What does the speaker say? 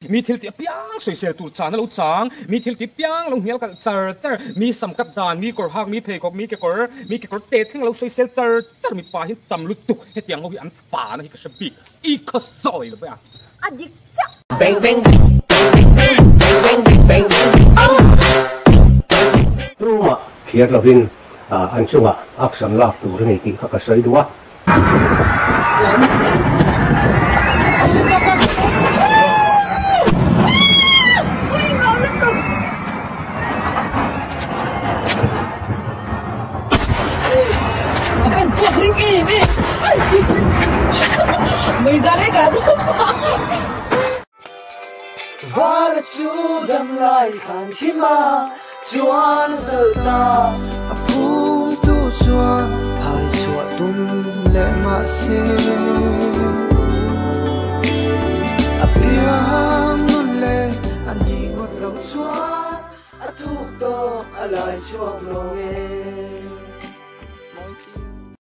Mi thil tih apiang sawisel tur chan a lo chang, mi thil tih apiang lo hnial kalh char char, mi sam kat dan, mi kawr hak, mi pheikhawk, mi kekawr, mi kekawr te thleng a lo sawisel char char mipa hi tam lutuk, hetiang ho hi an pa na hi ka hre bik, i khaw sawi lo ber a. A dik chiah. Bang bang bang bang bang bang bang bang bang bang. Tumah thliar lovin an chungah action lak tur a ni tih kha ka sawi duh a. Vala chu dam lai thlan khim a chuan a zal ta. A phum tu chuan hai chhuah tum leh mah se. A piang nun leh a ni ngawt loh chuan a thuk tawk a lai chhuak lo nge.